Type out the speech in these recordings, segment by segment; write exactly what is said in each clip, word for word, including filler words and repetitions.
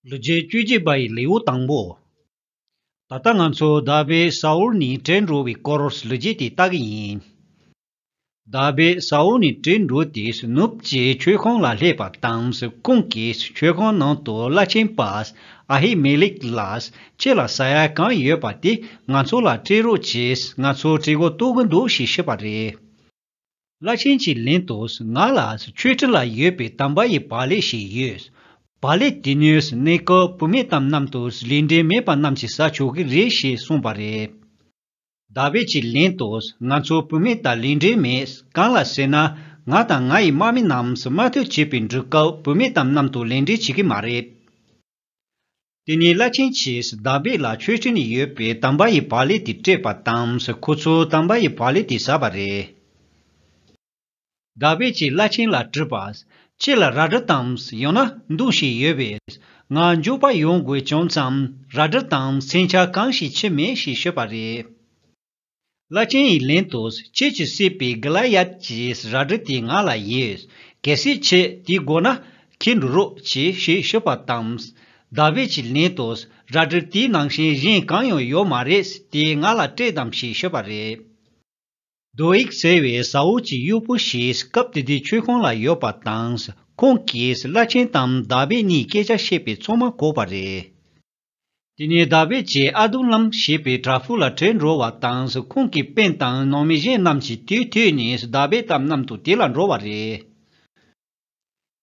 ལོ་རྒྱུས་བཅུ་གཅིག་པ་ཡི་ལེའུ་དང་པོ། ད་ལྟ་ང་ཚོ་དཱ་བིད་ས་ཨུལ་ནས་བྲོས་འགྲོ་བའི་སྐོར་ལོ་རྒྱུས་དེ་ལྟ་གི་ཡིན། དཱ་བིད་ས་ཨུལ་ནས་བྲོས་འགྲོ་དུས་ནུབ་ཀྱི་མཆོད་ཁང་ལ་སླེབས་པ་དང་ཁོང་གིས་མཆོད་ཁང་ནང་དུ་བླ་ཆེན་པ་ཨ་ཧི་མེ་ལེག་ལ། ཁྱེད་ལ་ཟ་ཡ་གང་ཡོད་པ་དེ་ང་ཚོ་ལ་སྤྲད་རོགས་གྱིས། ང་ཚོ་བྲོས་གོ་ལྟོགས་གི་འདུག་ཞེས་ཞུས་པ་རེད། བླ་ཆེན་གྱིས་ལན་དུ། ང་ལ་མཆོད་ཁྲི་ལ་ཡོད་པའི་དམ་པ་ཡི་བག་ལེབ་ཞིག་ཡོད། བག་ལེབ་དེ་ནི་གནས་སྐབས་བུད་མེད་དམ་རྣམས་དང་ལས་འབྲེལ་མེད་པ་རྣམས་ཀྱིས་ཟ་ཆོག་གི་རེད་ཞེས་གསུངས་པ་རེད། དཱ་བིད་ཀྱིས་ལན་དུ། ང་ཚོ་བུད་མེད་དང་ལས་འབྲེལ་མེད། གང་ལ་ཟེར་ན། ང་དང་ང་ཡི་དམག་མི་རྣམས་དམག་དོན་བྱེད་པའི་འགྲུལ་སྐབས་བུད་མེད་དམ་རྣམས་དང་ལས་འབྲེལ་བྱེད་ཀྱི་མ་རེད། དེ་ནས་བླ་ཆེན་གྱིས་དཱ་བིད་ལ་མཆོད་ཁྲི་ནས་ཡོད་པའི་དམ་པ་ཡི་བག་ལེབ་དེ་སྤྲད་པ་དང་ཁོ་ཚོས་དམ་པ་ཡི་བག་ལེབ་དེ་ཟ་བ་རེད། དཱ་བིད་ཀྱིས་བླ་ཆེན་ལ་དྲིས་པ། ཁྱེད་ལ་རལ་གྲི་དང་ཡང་ན་མདུང་ཞིག་ཡོད་པས། ང་མགྱོགས་པ་ཡོང་དགོས་བྱུང་ཙང་རལ་གྲི་དང་མཚོན་ཆ་གང་ཞིག་ཁྱེར་མེད་ཞེས་ཤོད་པ་རེད། བླ་ཆེན་ཡིས་ལན་དུ། ཁྱེད་ཀྱིས་བསད་པའི་གི་ལ་ཡད་ཀྱི་རལ་གྲི་དེ་ང་ལ་ཡོད། གལ་སྲིད་ཁྱེད་དེ་དགོས་ན་ཁྱེར་འགྲོ་རོགས་བྱེད་ཞེས་ཤོད་པ་དང་། དཱ་བིད་ཀྱིས་ལན་དུ། རལ་གྲི་དེའི་ནང་བཞིན་གཞན་གང་ཡང་ཡོད་མ་རེད། དེ་ང་ལ་སྤྲད་དང་ཞེས་ཤོད་པ་རེད། དོ་ཨིག་ཟེར་བའི་ས་ཨུལ་གྱི་གཡོག་པོ་ཞིག་སྐབས་དེ་དུས་མཆོད་ཁང་ལ་ཡོད་པ་དང་། ཁོང་གིས་བླ་ཆེན་དང་དཱ་བིད་གཉིས་སྐད་ཆ་བཤད་པའི་ཚོད་མ་གོ་བ་རེད། དེ་ནས་དཱ་བིད་ཀྱིས་ཨ་དུ་ལམ་ཞེས་པའི་བྲག་ཕུག་ལ་བྲོས་འགྲོ་བ་དང་། ཁོང་གི་སྤུན་དང་ནང་མི་གཞན་རྣམས་ཀྱིས་དེ་ཐོས་ནས་དཱ་བིད་དམ་རྣམས་དང་དེ་ལ་འགྲོ་བ་རེད།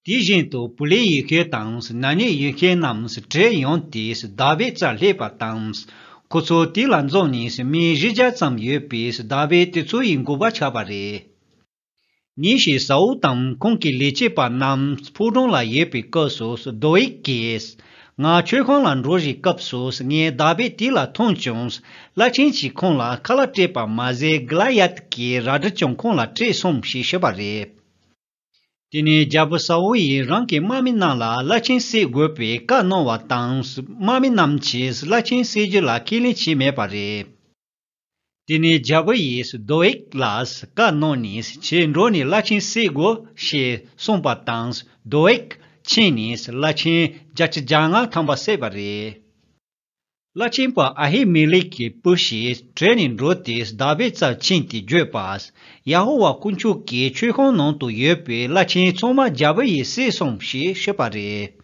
དེ་བཞིན་དུ་པུ་ལེ་ཡུལ་ཁྱིམ་དང་ནཱ་ནེ་ཡུལ་ཁྱིམ་རྣམས་བྲོས་ཡོང་སྟེ་དཱ་བིད་རྩར་སླེབས་པ་དང་། ཁོ་ཚོ་དེ་ལ་འཛོམས་ནས་མི་བཞི་བརྒྱ་ཙམ་ཡོད་པས་དཱ་བིད་དེ་ཚོ་ཡི་འགོ་པ་ཆགས་པ་རེད། ཉིན་ཞིག་ས་ཨུལ་དང་ཁོང་གི་ལས་བྱེད་པ་རྣམས་ཕོ་བྲང་ལ་ཡོད་པའི་སྐབས་སུ་དོ་ཨིག་གིས། ང་མཆོད་ཁང་ལ་འགྲོ་བཞིན་སྐབས་སུ་ངས་དཱ་བིད་དེ་ལ་མཐོང་བྱུང་། བླ་ཆེན་གྱིས་ཁོང་ལ་ཁ་ལག་སྤྲད་པ་མ་ཟད་གི་ལ་ཡད་ཀྱི་རལ་གྲི་ཀྱང་ཁོང་ལ་སྤྲད་སོང་ཞེས་ཤོད་པ་རེད། དེ་ནས་རྒྱལ་པོ་ས་ཨུལ་ཡིས་རང་གི་དམག་མི་རྣམས་ལ་བླ་ཆེན་བསད་དགོས་པའི་བཀའ་གནང་བ་དང་། དམག་མི་རྣམས་ཀྱིས་བླ་ཆེན་བསད་རྒྱུ་ལ་ཁས་ལེན་བྱས་མེད་པ་རེད། དེ་ནས་རྒྱལ་པོ་ཡིས་དོ་ཨིག་ལ་བཀའ་གནང་ནས་ཁྱེད་འགྲོ་ནས་བླ་ཆེན་བསད་དགོས་ཞེས་གསུངས་པ་དང་། དོ་ཨིག་ཕྱིན་ནས་བླ་ཆེན་བརྒྱ་ཆ་བརྒྱ་ལྔ་ཐམ་པ་བསད་པ་རེད། བླ་ཆེན་པ་ཨ་ཧི་མེ་ལེག་གི་བུ་ཞིག་བྲོས་ནས་འགྲོ་སྟེ་དཱ་བིད་རྩར་ཕྱིན་ཏེ་བརྗོད་པ། ཡ་ཧོ་ཝཱ་དཀོན་མཆོག་གིས་མཆོད་ཁང་ནང་དུ་ཡོད་པའི་བླ་ཆེན་ཚང་མ་རྒྱལ་པོ་ཡིས་བསད་སོང་ཞེས་ཤོད་པ་རེད།